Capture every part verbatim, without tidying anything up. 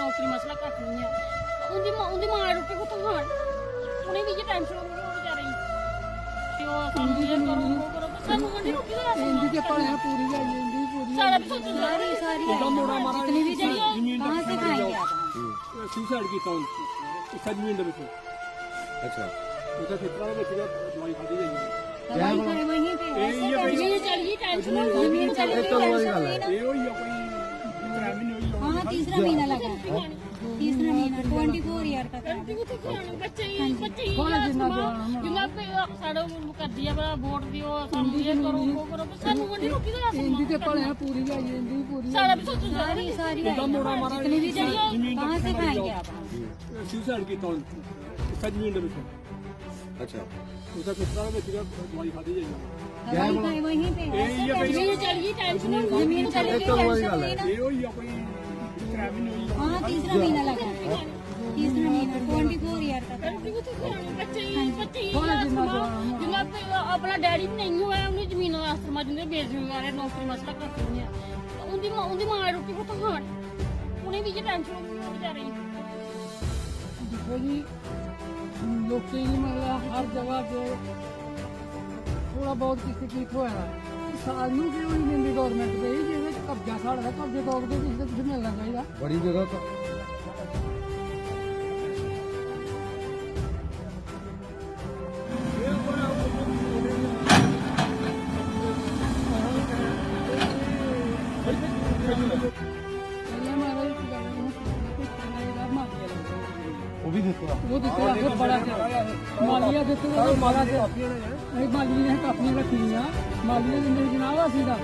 नौकरी मसला घट्ट नहीं है। उंदी मां, उंदी मां रुट्टी कुत्थों खान? उ'नें बी इ'यै टैंशन होंदी ऐ बेचारे गी। ते ओह् कम्म एह् करो, वो करो, पर सानू आंदी रुट्टी दा इंदी ते भलेआं पूरी गै आई, इंदी बी पूरी सारा आई। कुछ सारी, सारी उंदा आई। मोड़ा मारा जितनी भी जेह्ड़ी ओह् कहाँ से खाएंगे आप? सुसाइड कीता उन, इस जमीन दे बिच। अच्छा। उधर फितरा दे बिच गै दवाई खादी गई है। दवाई खाई वहीं पे। ये, ये ऐसे भाई, जमीन चली गई, टेंशन हो गई। जमीन चली गई, टेंशन हुई ना। ये होई गया कोई त्रै महीने होई गए। हाँ, तीसरा महीना लगा है। तीसरा महीना, ट्वेंटी फोर ईयर का था। बच्चे ही, बच्चे ही, जिंदा पे साढ़े करदी है, बोर्ड दियो, सानू ये करो, वो करो, पर सानू वो नहीं रोटी का इंदी ते भलेआं पूरी गै आई, इंदी बी पूरी सारा भी सोचो, सारी, सारी आई। मोड़ा मारा जितनी भी जमीन कहाँ से खाएंगे आप? सुसाइड कीता उन, इस जमीन दे बिच। अच्छा। उसदा फितरा दे बिच गै दवाई खादी जाई। दवाई खाई वहीं पे। ये, ये जमीन चली गई, टेंशन हो गई। जमीन चली गई, टेंशन हो गई ना। ये होई गया कोई त्रै महीने होई गए। हाँ, तीसरा महीना लगा है। तीसरा महीना, ट्वेंटी फोर ईयर का था। बच्चे ही, बच्चे ही, जिंदा पे अपना डैडी भी नहीं हुआ है, उन्हें जमीन दा आसरा जिंदे बेजमींदार है, नौकरी मसला करती नहीं है। उंदी मां, उंदी मां रुट्टी कुत्थों खान? उ'नें बी इ'यै टेंशन होंदी ऐ बेचारे गी। दिक्खो जी, लोकें गी मतलब हर जगह ते थोह्ड़ा बहुत किश ते किश थ्होआ दा। सानू क्यों नहीं दिंदी गौरमेंट दे, जेह्दे च कब्जा साढ़ा, कब्जे तोड़दे, किश ते कुछ मिलना चाहिदा। बड़ी जगह क- पैह्लें महाराज इस गल्ल दा सनाना, कोई पैह्लें एह्दा मालिया लग्गे दा। ओह् बी दित्ते दा। ओह् दित्ते दा, असें बड़ा जैदा। मालिया दित्ते दा, असें बड़ा जैदा। असें मालिया दियां कापियां रक्खी दियां। मालिया दिंदे जनाब असें दा।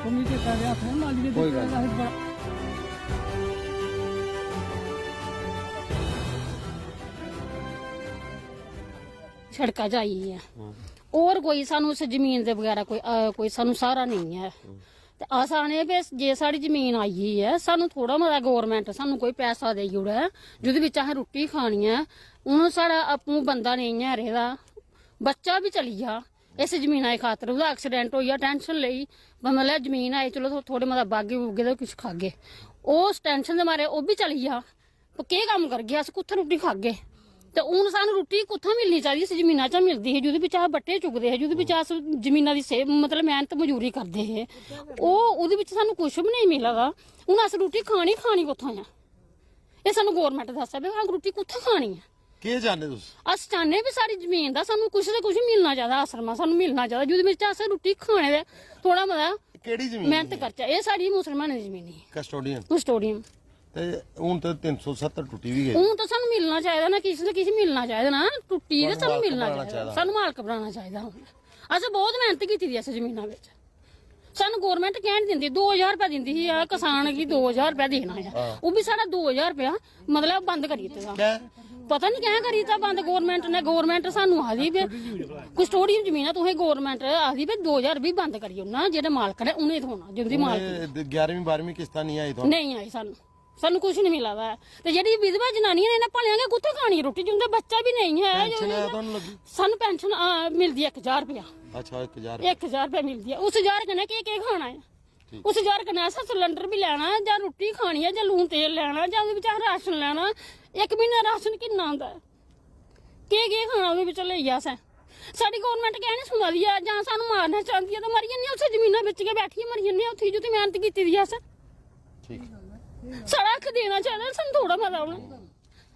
ओह् मिगी चेता रेहा, असें मालिया कोई दित्ते दा, गल्ल असें बड़ा सड़का च आई गेई ऐ। हम्म। होर कोई सानू इस जमीन दे बगैरा कोई, अ, कोई सानू स्हारा नेईं ऐ। हम्म। ते अस आने भी जे साढ़ी जमीन आई गेई ऐ, सानू थोह्ड़ा मता गौरमैंट सानू कोई पैसा देई ओड़ै, जेह्दे बिच्च असें रुट्टी खानी ऐ। हून साढ़ा आपूं बंदा नेईं ऐ रेह्दा, बच्चा बी चली जा इस जमीना दी खातर, ओह्दा accident होई जा, tension लेई, मतलब जमीन आई, चलो थो-, थोह्ड़े मता बाह्गे बूह्गे ते किश खाह्गे, ओह् tension दे मारे ओह् बी चली जा। पर केह् कम्म करगे अस, कुत्थै रुट्टी खागे? ते हून सानूं रुट्टी कुत्थै मिलनी चाहिदी? इस जमीना चा मिलदी ही, जेह्दे बिच्च अस बट्टे चुगदे हे, जेह्दे बिच्च अस जमीना दी सेव, मतलब, मैह्नत मजूरी करदे हे, ओह्, ओह्दे बिच्च सानूं कुछ बी नेईं मिला दा। हून अस रुट्टी खानी, खानी कुत्थां ऐ? एह् सानूं गौरमैंट दस्सै भई अस रुट्टी कुत्थै खानी ऐ? केह् चाह्न्ने तुस? अस चाह्न्ने बी साढ़ी जमीन दा सानूं कुछ ते कुछ मिलना चाहिदा, आसरमा सानूं मिलना चाहिदा, जेह्दे बिच्च अस रुट्टी खाने दे थोह्ड़ा मता केह्ड़ी जमीन मैह्नत ही? करचै। एह् साढ़ी मुसलमानें दी जमीन ही। कस्टोडियन। कस्टोडियन। ते हून ते तिन्न सौ सत्तर टुट्टी बी गेई। हून ते सानूं मिलना चाहिदा ना, किश ते किश मिलना चाहिदा ना, टुट्टी ते हून सानूं मालक मिलना बनाना चाहिदा, चाहिदा। सानूं मालक बनाना चाहिदा हून। असें बहुत मैह्नत कीती दी ऐ इस जमीना बिच, सानूं गौरमैंट कैंह् निं दिंदी? दो ज्हार रपेआ दिंदी ही, आ, कसान गी दो ज्हार रपेआ देना ऐ, हां। ओह् बी साढ़ा दो ज्हार रपेआ, मतलब, बंद करी दित्ते दा। कैं? पता निं कैंह् करी दित्ता बंद गौरमैंट ने। गौरमैंट सानूं आखदी भी, कस्टोडियन जमीन ऐ, तुसें गौरमैंट आखदी भी दो ज्हार बी बंद करी ओड़ना, जेह्ड़े मालक न उ'नें गी थ्होना, जिंदी मालक उ'नें ग्यारहमीं बारहमीं किस्तां निं आई थुआनूं? नेईं आई सानूं। सानूं कुछ निं मिला दा ऐ। ते जेह्ड़ी विधवा जनानियां न, इ'नें भलेआं गै कुत्थै खानी रुट्टी, जिं'दा बच्चा बी नेईं ऐ। पैंशन ऐ थुआनूं लग्गी? सानूं पैंशन, हां, मिलदी ऐ इक ज्हार रपेआ। अच्छा, इक ज्हार रपेआ। इक ज्हार रपेआ मिलदी ऐ। उस ज्हार कन्नै केह्, केह् खाना ऐ? ठीक। उस ज्हार कन्नै असें सलैंडर बी लैना ऐ, जां रुट्टी खानी ऐ, जां लून तेल लैना, जां ओह्दे बिच्चा राशन लैना। इक म्हीने दा राशन किन्ना आंदा ऐ? केह्, केह् खाना ओह्दे बिच्चा लेइयै असें? साढ़ी गौरमैंट कैंह् निं सुना दी ऐ? जां सानूं मारना चांह्दी ऐ ते मरी जन्ने आं, उत्थै जमीना बिच्च गै बैठियै मरी जन्ने आं, उत्थै जित्थै मैह्नत कीती दी ऐ असें। ठीक। साढ़ा हक्क देना चाहिदा सानूं थोह्ड़ा मता उ'नें।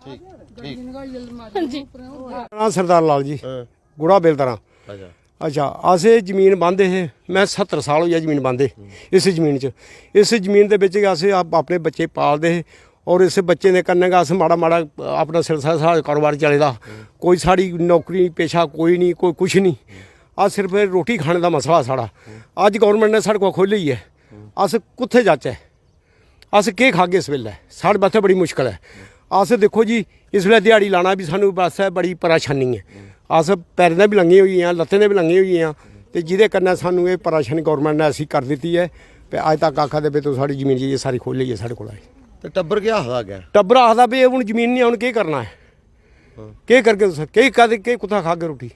ठीक, ठीक। हां जी। नांऽ सरदार लाल जी, हां। गुड़ा बेलदरा। अच्छा। अच्छा, अस एह् जमीन बांह्दे हे, में सत्तर साल होई गेआ जमीन बांह्दे, हम्म। इस जमीन च, इस जमीन दे बिच्च गै अस अप-, अपने बच्चे पालदे हे। और इस बच्चें दे कन्नै गै अस माड़ा माड़ा अपना सिलसिला, साढ़ा कारोबार चले दा। हम्म। कोई साढ़ी नौकरी पेशा कोई निं, कोई कुछ निं। हम्म। अस सिर्फ एह् रोटी खाने दा मसला साढ़ा। हम्म। अज्ज गौरमैंट ने साढ़े कोला खोह्ल्ली ऐ। हम्म। अस कुत्थै जाचै? अस केह् खागे इस बेल्लै? साढ़े बास्तै बड़ी मुश्कल ऐ। अस दिक्खो जी, इस बेल्लै ध्याड़ी लाना बी सानूं बास्तै बड़ी परेशानी ऐ। हम्म। अस पैरें दे बी लंगे होई गे आं, लत्तें दे बी लंगे होई गे आं। ते जेह्दे कन्नै सानूं एह् परेशानी गौरमैंट ने ऐसी कर दित्ती ऐ, ते अज्ज तक आखा दे, "बे, तूं साढ़ी जमीन जाइयै सारी खोह्ल्ली ऐ साढ़े कोला।" ते टब्बर केह् आखदा अग्गें? टब्बर आखदा, "बे, हून जमीन निं, हून केह् करना ऐ? हां। केह् करगे तुस? केह्, कद-, केह्, कुत्थां खागे रुट्टी?"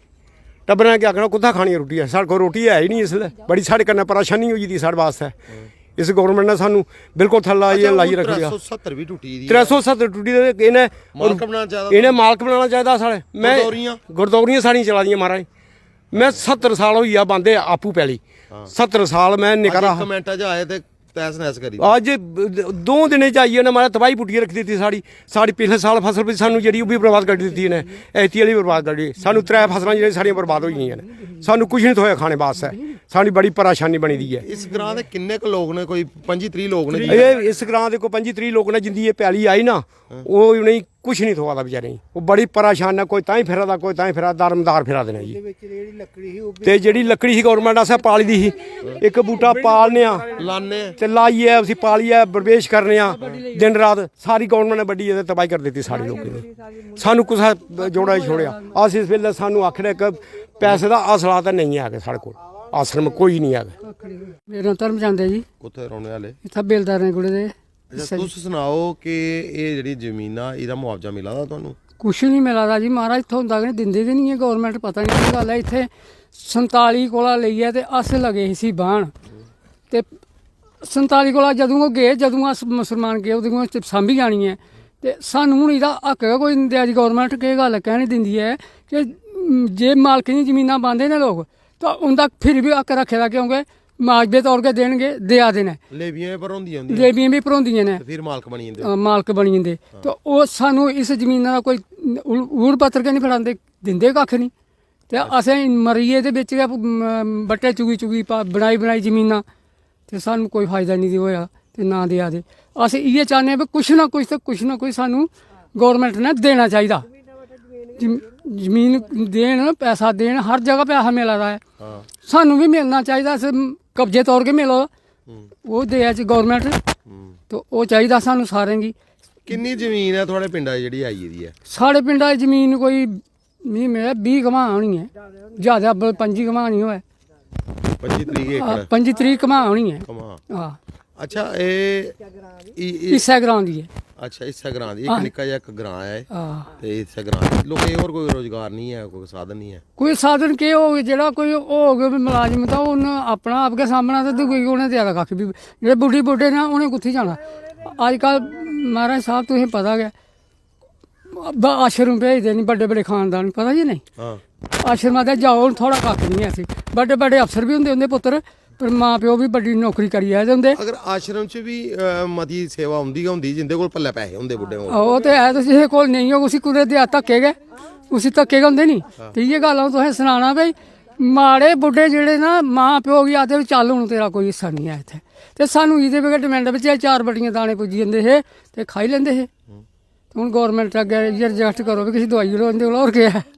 टब्बरै ने केह् आखना, "कुत्थां खानी ऐ रुट्टी? ऐ, साढ़े कोल रुट्टी है ही निं इसलै। बड़ी साढ़े कन्नै परेशानी होई दी साढ़े बास्तै।" हां। इस गौरमेंट ने सानू बिल्कुल थल्ला लाइयै अच्छा, लाइयै हून रक्खी ओड़ेआ। त्रै सौ सत्तर बी टुट्टी दी ऐ। त्रै सौ सत्तर टुट्टी दे इ'नें मालक बनाना चाहिदा। इ'नें मालक बनाना चाहिदा साढ़े। मैं गुरदौरियां। गुरदौरियां साढ़ियां चला दियां महाराज। मैं सत्तर साल होई गेआ बांदे आपूं पैली। सत्तर साल मैं निक्का हारा हा। कमेंटा च आए ते तैस नैस करी। अज्ज दो दिनें च आइयै उ'नें महाराज तबाही पुट्टियै रक्खी दित्ती साढ़ी। साढ़ी पिछले साल फसल बी सानू जेह्ड़ी ओह् बी बर्बाद करी दित्ती इ'नें। ऐती आह्ली बर्बाद करी दित्ती। सानू त्रै फसलां जेह्ड़ियां साढ़ियां बर्बाद होई गेइयां न। सानू कुछ नहीं थ्होया खाने वास्तै। साढ़ी बड़ी परेशानी बनी दी ऐ। इस ग्रां दे किन्ने क लोक न? कोई पंजी त्रीह् लोक न जी? एह् इस ग्रां दे कोई पंजी त्रीह् लोक न। जिंदी एह् पैली आई ना, ओह् उ'नेंगी कुछ नहीं थ्होआ दा बेचारें गी। ओह् बड़ी परेशान न, कोई ताईं फिरा दा, कोई ताईं फिरा दा, दरमदार फिरा दे न जी। ते जेह्ड़ी लकड़ी ही गौरमेंट असें पाली दी ही, इक बूह्टा पालने आं लाने। ते लाइयै उसी पालियै बरबेश करने आं दिन रात। सारी गौरमेंट ने बड्डी एह्दे तबाही करी दित्ती साढ़े लोकें दी। सानू कुसै जोड़ा ही छोड़ेआ। अस इस बेल्लै सानू आखने इक पैसे दा हौसला ते नेईं ऐ साढ़े कोल, आश्रम कोई नहीं ऐ। मेरा नाम धर्मचंद ऐ जी। कुत्थै रौह्ने आह्ले? इत्थै बेलदारें कोले दे। अच्छा, तुस सनाओ कि एह् जेह्ड़ी जमीन आ, एह्दा मुआवजा मिला दा तुहानू? कुछ नहीं मिला दा जी महाराज, थ्होंदा गै नहीं, दिंदे गै नहीं ऐ गौरमेंट। पता नहीं केह् गल्ल ऐ। इत्थै संताली कोला लेइयै ते अस लगे इसी बाह्न। ते संताली कोला जदूं ओह् गे, जदूं अस मुसलमान गे, उदूं अस सांभी जानी ऐ। ते सानू हून एह्दा हक गै कोई नहीं देआ दी गौरमेंट। केह् गल्ल कैंह् नहीं दिंदी ऐ कि जे मालकें दी जमीनां बांह्दे न लोक, तां उं'दा फिर बी हक रक्खे दा, क्योंकि मुआवजे तौर गै देन गे, देआ दे न। लेवियां बी भरोंदियां उं'दियां। लेवियां बी भरोंदियां न। ते फिर मालक बनी जंदे। अ, मालक बनी जंदे। ते ओह् सानू इस जमीना दा कोई उल-, ऊड़ पत्तर गै नहीं फड़ांदे, दिंदे कक्ख नहीं। ते असें मरियै ते बिच गै, म, बट्टे चुगी चुगी पा-, बनाई बनाई जमीनां, ते सानू कोई फायदा नहीं होया ते ना देआ दे। अस इ'यै चाह्न्ने आं भी कुछ ना कुछ ते कुछ ना कुछ सानू गौरमेंट ने देना चाहिदा। जम-, जमीन देन, पैसा देन, हर जगह पैसा मिला दा ऐ। सानू भी मिलना चाहिदा, अस कब्जे तौर गै मिलो। ओह् देआ च गौरमेंट, ते ओह् चाहिदा सानू सारें गी। किन्नी जमीन ऐ थुआढ़े पिंडा च जेह्ड़ी आई गेदी ऐ? साढ़े पिंडा च जमीन कोई, मी मेरा बीह् कमां होनी ऐ, ज्यादा ब-, पंजी कमां नहीं होऐ। पंजी त्रीह् एकड़? हां, पंजी त्रीह् कमां होनी ऐ। कमां। हां। अच्छा, एह् इ-, इ-, इस्सै ग्रां दी ऐ। अच्छा, इस्सै ग्रां दी, इक हां। निक्का जेहा इक ग्रां ऐ। हां। ते इस्सै ग्रां च लोकें गी होर कोई रोजगार नहीं ऐ, कोई साधन नहीं ऐ? कोई साधन केह् होग, जेह्ड़ा कोई होग मुलाजम, तां उन्न अपना आप गै सामना, ते दूए गी उ'नें देआ दा कक्ख बी। जेह्ड़े बुड्ढे बुड्ढे न, उ'नें कुत्थै जाना? अजकल महाराज साहब, तुसें पता गै, ब-, आश्रम भेजदे न बड्डे बड्डे खानदान, पता जी नहीं? हां। आश्रमा ते जाओ, हून थुआढ़ा कक्ख नहीं ऐ। असें बड्डे बड्डे अफसर भी होंदे, उं'दे पुत्तर, पर मां प्यो भी बड्डी नौकरी करी आए दे होंदे। अगर आश्रम च भी, अ, मती सेवा उं'दी गै होंदी, जिं'दे कोल पल्लै पैसे होंदे बुड्ढे कोल। ओह् ते है, ते जिसदे कोल नेईं होग, उसी कुतै देआ धक्के गै, उसी धक्के गै होंदे नी। हां। ते इ'यै गल्ल अ'ऊं तुसें सनाना भई, माड़े बुड्ढे जेह्ड़े ना, मां प्यो गी आखदे, "चल, हून तेरा कोई हिस्सा निं ऐ इत्थै।" ते सानूं एह्दे पर गै डिमांड बिच एह् चार बट्टियां दाने पुज्जी जंदे हे ते खाई लैंदे हे। हूं। ते हून गौरमैंट अग्गें इ'यै रिक्वैस्ट करो भई, किश दोआई ओड़ो इं'दे कोला, होर केह् ऐ?